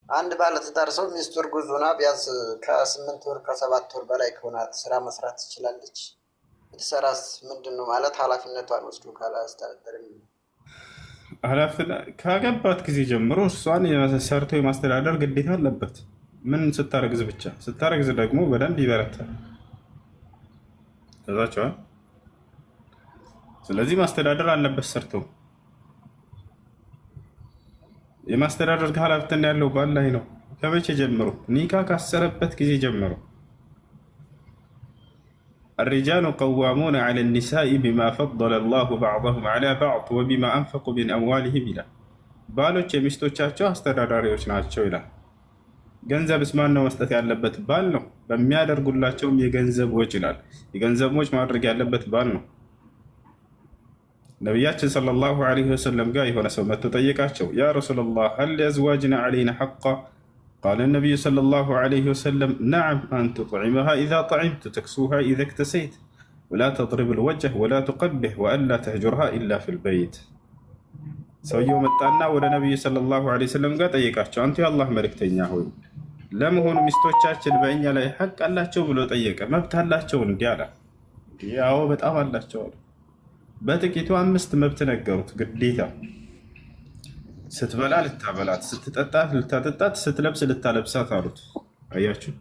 አንድ ባለትዳር ሰው ሚስቱ እርጉዝ ሆና ቢያንስ ከ8 ወር ከ7 ወር በላይ ከሆናት ስራ መስራት ትችላለች? ብትሰራስ ምንድን ነው ማለት ኃላፊነቷን ወስዶ ካላስተዳደር? ካገባት ጊዜ ጀምሮ እሷን ሰርቶ የማስተዳደር ግዴታ አለበት። ምን ስታረግዝ ብቻ፣ ስታረግዝ ደግሞ በደንብ ይበረታል። ዛቸዋል። ስለዚህ ማስተዳደር አለበት። ሰርቶ የማስተዳደር ኃላፊነት ያለው ባል ላይ ነው። ከመቼ ጀምሮ? ኒካ ካሰረበት ጊዜ ጀምሮ። الرجال قوامون على النساء بما فضل الله بعضهم على بعض وبما أنفقوا من أموالهم ይላል። ባሎች የሚስቶቻቸው አስተዳዳሪዎች ናቸው ይላል። ገንዘብስ ማን ነው መስጠት ያለበት? ባል ነው። በሚያደርጉላቸውም የገንዘብ ወጭ ይላል። የገንዘብ ወጭ ማድረግ ያለበት ባል ነው። ነቢያችን صلى الله عليه وسلم ጋር የሆነ ሰው መጥቶ ጠየቃቸው። يا رسول الله، هل لأزواجنا علينا حقا؟ قال النبي صلى الله عليه وسلم: نعم، أن تطعمها إذا طعمت، تكسوها إذا اكتسيت، ولا تضرب الوجه ولا تقبح، وألا تهجرها إلا في البيت። ሰውየው መጣና ወደ ነቢዩ صلى الله عليه وسلم ጋር ጠየቃቸው። አንቱ የአላህ መልእክተኛ ሆይ፣ ለመሆኑ ሚስቶቻችን በእኛ ላይ ሐቅ አላቸው ብሎ ጠየቀ። መብት አላቸው እንዲህ አለ። አዎ፣ በጣም አላቸው አሉ። በጥቂቱ አምስት መብት ነገሩት። ግዴታ ስትበላ ልታበላት፣ ስትጠጣ ልታጠጣት፣ ስትለብስ ልታለብሳት አሉት። አያችሁ፣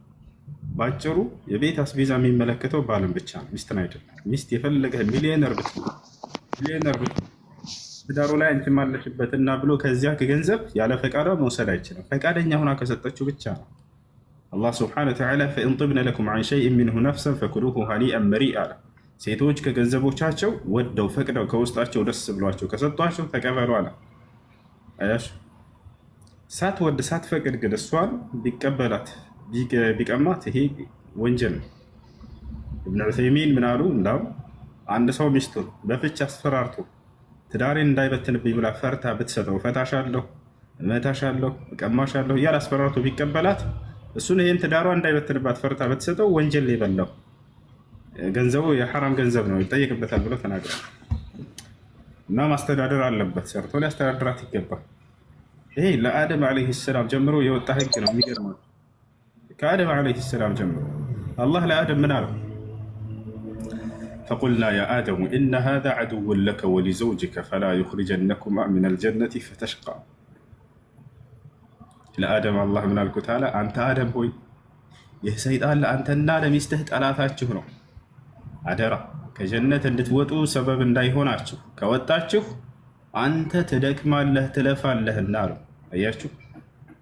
በአጭሩ የቤት አስቤዛ የሚመለከተው ባልን ብቻ ነው፣ ሚስትን አይደለም። ሚስት የፈለገ ሚሊዮነር ብትሆን ትዳሩ ላይ አንቺም አለሽበትና ብሎ ከዚያ ከገንዘብ ያለ ፈቃዷ መውሰድ አይችልም። ፈቃደኛ ሆና ከሰጠችው ብቻ ነው። አላህ سبحانه وتعالى فإن طبن لكم عن شيء منه نفسا فكلوه هنيئا مريئا አለ። ሴቶች ከገንዘቦቻቸው ወደው ፈቅደው ከውስጣቸው ደስ ብሏቸው ከሰጧቸው ተቀበሉ አለ። አያሽ፣ ሳትወድ ሳትፈቅድ ግን እሷን ቢቀበላት ቢቀማት ይሄ ወንጀል ነው። እብን ዑሰይሚን ምን አሉ? እንዳው አንድ ሰው ሚስቱን በፍች አስፈራርቶ ትዳሬን እንዳይበትንብኝ ብላ ፈርታ ብትሰጠው፣ ፈታሻለሁ፣ እመታሻለሁ፣ እቀማሻለሁ እያለ አስፈራርቶ ቢቀበላት፣ እሱን ይህን ትዳሯ እንዳይበትንባት ፈርታ ብትሰጠው ወንጀል የበላው፣ ገንዘቡ የሐራም ገንዘብ ነው፣ ይጠየቅበታል ብሎ ተናግሯል። እና ማስተዳደር አለበት፣ ሰርቶ ሊያስተዳድራት ይገባል። ይሄ ለአደም عليه السلام ጀምሮ የወጣ ህግ ነው። የሚገርመው ከአደም عليه السلام ጀምሮ አላህ ለአደም ምን አለው? فقلنا يا آدم إن هذا عدو لك ولزوجك فلا يخرجنكما من الجنة فتشقى። ለአደም አላህ ምን አልኩት አለ፣ አንተ አደም ሆይ፣ ይህ ሰይጣን ለአንተና ለሚስትህ ጠላታችሁ ነው። አደራ ከጀነት እንድትወጡ ሰበብ እንዳይሆናችሁ፣ ከወጣችሁ አንተ ትደክማለህ ትለፋለህና አለው። አያችሁ፣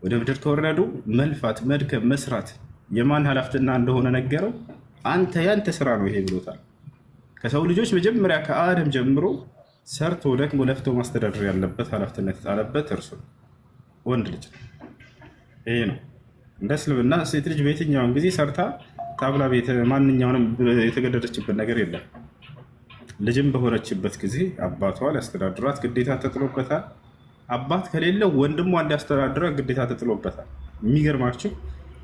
ወደ ምድር ከወረዱ መልፋት፣ መድከም፣ መስራት የማን ኃላፊነት እንደሆነ ነገረው። አንተ ያንተ ስራ ነው ይሄ ብሎታል። ከሰው ልጆች መጀመሪያ ከአደም ጀምሮ ሰርቶ ደክሞ ለፍቶ ማስተዳደር ያለበት ኃላፊነት የተጣለበት እርሱ ነው፣ ወንድ ልጅ ነው። ይሄ ነው እንደ እስልምና። ሴት ልጅ በየትኛውም ጊዜ ሰርታ ታብላ ቤት ማንኛውንም የተገደደችበት ነገር የለም። ልጅም በሆነችበት ጊዜ አባቷ ሊያስተዳድራት ግዴታ ተጥሎበታል። አባት ከሌለው ወንድሟ እንዲያስተዳድራት ግዴታ ተጥሎበታል። የሚገርማችሁ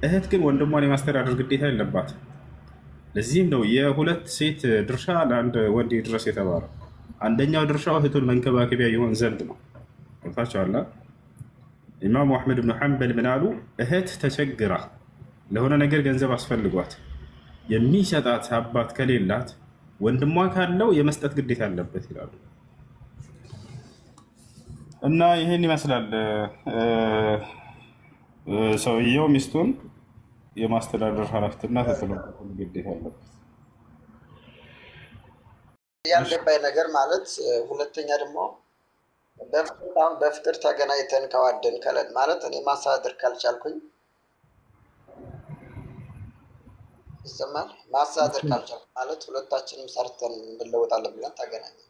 እህት ግን ወንድሟን የማስተዳደር ግዴታ የለባትም። ለዚህም ነው የሁለት ሴት ድርሻ ለአንድ ወንድ ድረስ የተባለው። አንደኛው ድርሻው እህቱን መንከባከቢያ ይሆን ዘንድ ነው። ገብታችኋል? ኢማሙ አሕመድ ብኑ ሐንበል ምን አሉ? እህት ተቸግራ ለሆነ ነገር ገንዘብ አስፈልጓት የሚሰጣት አባት ከሌላት ወንድሟ ካለው የመስጠት ግዴታ አለበት ይላሉ። እና ይህን ይመስላል። ሰውየው ሚስቱን የማስተዳደር ኃላፊነት ተጥሎበት ግዴታ አለበት። ያልገባኝ ነገር ማለት ሁለተኛ ደግሞ አሁን በፍቅር ተገናኝተን ከዋደን ከለን ማለት እኔ ማስተዳደር ካልቻልኩኝ፣ ይሰማል። ማስተዳደር ካልቻልኩ ማለት ሁለታችንም ሰርተን እንለወጣለን ብለን ተገናኘን።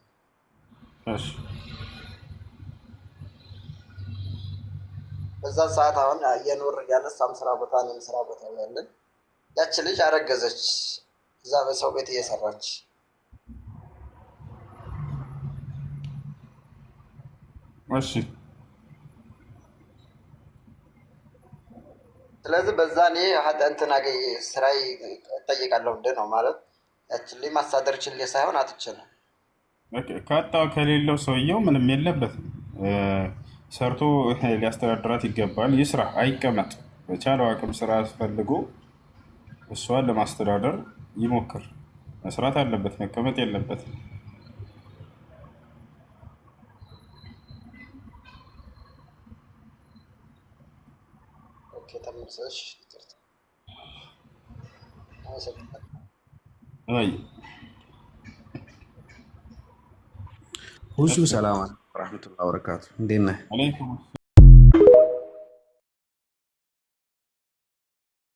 በዛ ሰዓት አሁን እየኖር እያለ እሷም ስራ ቦታ እኔም ስራ ቦታ ያለን ያች ልጅ አረገዘች። እዛ በሰው ቤት እየሰራች። ስለዚህ በዛ እኔ እንትን አገኝ ስራ እጠይቃለሁ እንደ ነው ማለት ያችን ልጅ ማስተዳደር ችሌ ሳይሆን አጥቼ ነው። ካጣው ከሌለው ሰውየው ምንም የለበትም። ሰርቶ ሊያስተዳድራት ይገባል። ይስራ፣ አይቀመጥ። በቻለው አቅም ስራ ፈልጎ እሷን ለማስተዳደር ይሞክር። መስራት አለበት፣ መቀመጥ የለበትም። Okay፣ ተመልሰሽ ይቅርታ። አመሰግናለሁ። አይ ሁሱ ሰላም አለይኩም ወራህመቱላሂ ወበረካቱ። እንዴት ነህ? አለይኩም